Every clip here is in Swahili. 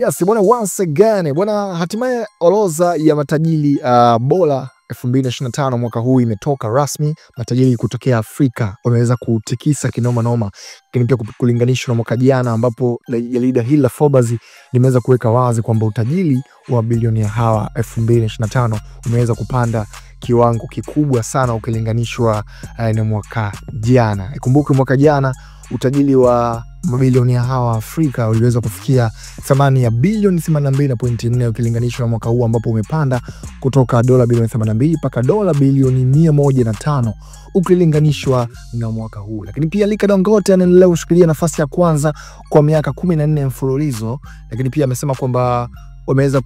Yes, bwana, once again bwana, hatimaye orodha ya matajiri bora 2025 mwaka huu imetoka rasmi. Matajiri kutokea Afrika wameweza kutikisa kinoma noma, lakini pia kulinganishwa na mwaka jana ambapo jarida hili la Forbes limeweza kuweka wazi kwamba utajiri wa bilionia hawa 2025 umeweza kupanda kiwango kikubwa sana ukilinganishwa na mwaka jana. Ikumbuke mwaka jana utajiri wa mabilionia hawa Afrika uliweza kufikia thamani ya bilioni 82.4 ukilinganishwa na mwaka huu ambapo umepanda kutoka dola bilioni 82 mpaka dola bilioni 105 ukilinganishwa na mwaka huu. Lakini pia Aliko Dangote anaendelea kushikilia nafasi ya kwanza kwa miaka 14 mfululizo, lakini pia amesema kwamba wameweza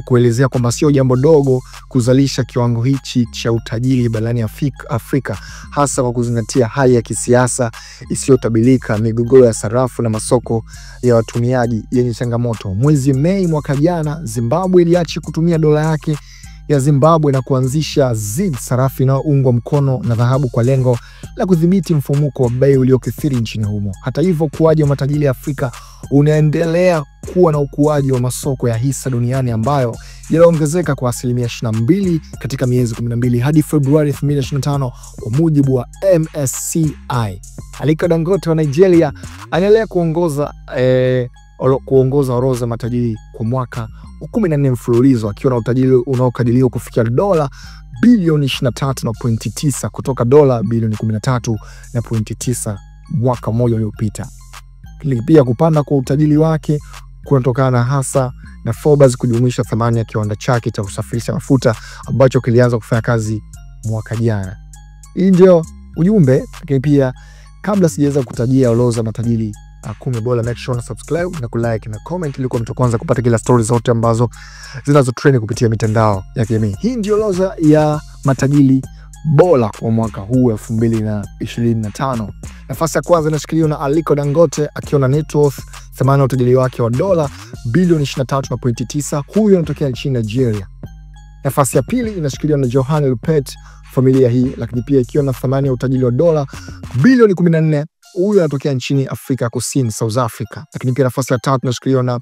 kuelezea kwamba sio jambo dogo kuzalisha kiwango hichi cha utajiri barani Afrika, hasa kwa kuzingatia hali ya kisiasa isiyotabilika, migogoro ya sarafu na masoko ya watumiaji yenye changamoto. Mwezi Mei mwaka jana, Zimbabwe iliacha kutumia dola yake ya Zimbabwe na kuanzisha ZiG, sarafu inayoungwa mkono na dhahabu kwa lengo la kudhibiti mfumuko wa bei uliokithiri nchini humo. Hata hivyo, ukuaji wa matajiri ya Afrika unaendelea kuwa na ukuaji wa masoko ya hisa duniani ambayo yaliongezeka kwa asilimia 22 katika miezi 12 hadi Februari 2025 kwa mujibu wa MSCI. Aliko Dangote wa Nigeria anaendelea kuongoza orodha matajiri kwa mwaka 14 mfululizo akiwa na utajiri unaokadiriwa kufikia dola bilioni 23.9 kutoka dola bilioni 13.9 mwaka mmoja uliopita. Pia kupanda kwa utajiri wake kunatokana hasa na Forbes kujumuisha thamani ya kiwanda chake cha kusafirisha mafuta ambacho kilianza kufanya kazi mwaka jana. Hii ndio ujumbe, lakini pia kabla sijaweza kutajia orodha matajiri 10 bora, make sure na subscribe na kulike na comment ili kuwa mtu kwanza kupata kila stories zote ambazo zinazo trend kupitia mitandao ya kijamii. Hii ndio orodha ya matajiri bora kwa mwaka huu 2025. Nafasi ya kwanza inashikiliwa na Aliko Dangote akiwa na net worth, thamani ya utajiri wake wa dola bilioni 23.9. Huyu anatokea nchini Nigeria. Nafasi ya pili inashikiliwa na Johan Rupert, familia hii, lakini pia ikiwa na thamani ya utajiri wa dola bilioni 14. Huyu anatokea nchini Afrika Kusini, South Africa. Lakini pia nafasi ya tatu inashikiliwa na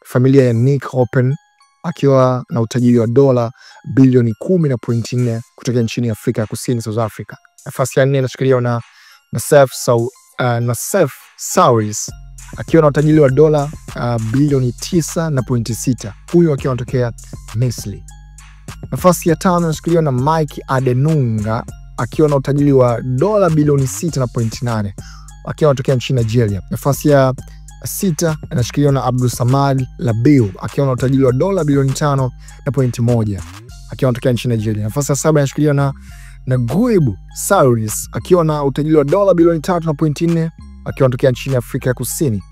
familia ya Nick Open akiwa na utajiri wa dola bilioni 10.4 kutoka nchini Afrika Kusini, South Africa. Nafasi ya nne inashikiliwa na Nassef Sawiris akiwa na utajiri wa dola bilioni 9.6, huyu akiwa anatokea Misri. Nafasi ya tano inashikiliwa na Mike Adenunga akiwa na utajiri wa dola bilioni 6.8 akiwa anatokea nchini Nigeria. Nafasi ya sita inashikiliwa na Abdul Samad Labiu akiwa na utajiri wa dola bilioni 5.1 akiwa anatokea nchini Nigeria. Nafasi ya saba inashikiliwa na Naguib Sawiris akiwa na utajiri wa dola bilioni 3.4 akiwa anatokea nchini Afrika ya Kusini.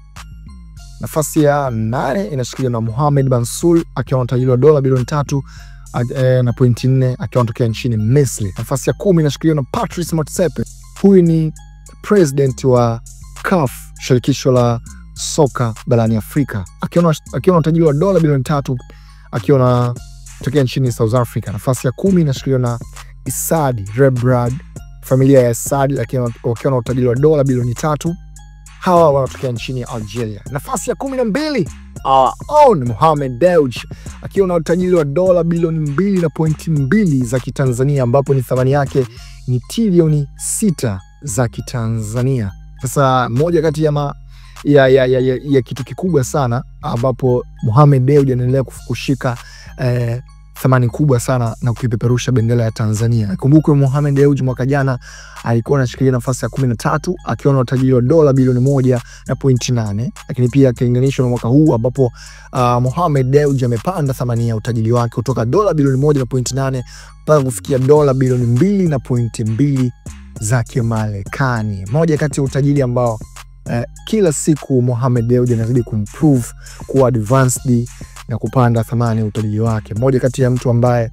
Nafasi ya nane inashikiliwa na Mohamed Mansour akiwa na utajiri wa dola bilioni 3.4 akiwa anatokea nchini Misri. Nafasi ya 10 inashikiliwa na Patrice Motsepe. Huyu ni president wa CAF, shirikisho la soka barani Afrika, akiwa na utajiri wa dola bilioni 3 akiwa anatokea nchini South Africa. Nafasi ya 10 inashikiliwa na Isad Rebrad, familia ya Isad, wakiwa na utajiri wa dola bilioni 3. Hawa wanatokea nchini Algeria. Nafasi ya 12, our own Mohamed Dewji akiwa na utajiri wa dola bilioni 2.2 za Kitanzania, ambapo ni thamani yake ni trilioni 6 za Kitanzania. Sasa moja kati ya kitu kikubwa sana ambapo Mohamed Dewji anaendelea kushika thamani kubwa sana na kuipeperusha bendera ya Tanzania. Kumbuke Mohamed Dewji mwaka jana alikuwa anashikilia nafasi ya 13 akiwa na utajiri wa dola bilioni 1.8, lakini pia akilinganishwa na mwaka huu ambapo Mohamed Dewji amepanda thamani ya utajiri wake kutoka dola bilioni 1.8 mpaka kufikia dola bilioni 2.2 za Kimarekani. Moja kati ya utajiri ambao kila siku Mohamed Dewji anazidi kumprove kuwa advanced na kupanda thamani ya utajiri wake. Moja kati ya mtu ambaye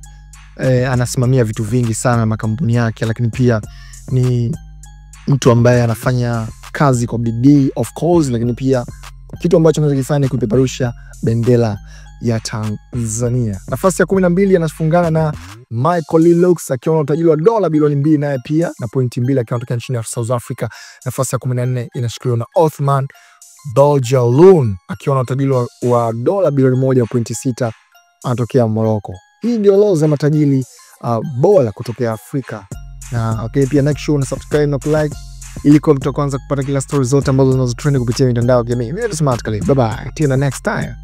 anasimamia vitu vingi sana makampuni yake, lakini pia ni mtu ambaye anafanya kazi kwa bidii of course, lakini pia kitu ambacho anachokifanya ni kupeperusha bendera ya Tanzania. Nafasi ya 12 anafungana na Michael Lilux akiwa na utajiri wa dola bilioni 2 naye pia na pointi 2 akiwa anatokea nchini South Africa. Nafasi ya 14 inashikiliwa na Othman Beljelloun akiwa na utajiri wa dola bilioni 1.6 anatokea Morocco. Hii ndio orodha ya matajiri bora kutokea Afrika. Na okay, pia make sure una subscribe na kulike ili kuwa mtu wa kwanza kupata kila story zote ambazo zinazotrend kupitia mitandao ya kijamii. Mimi ni Smart Kali. Bye bye. Till the next time.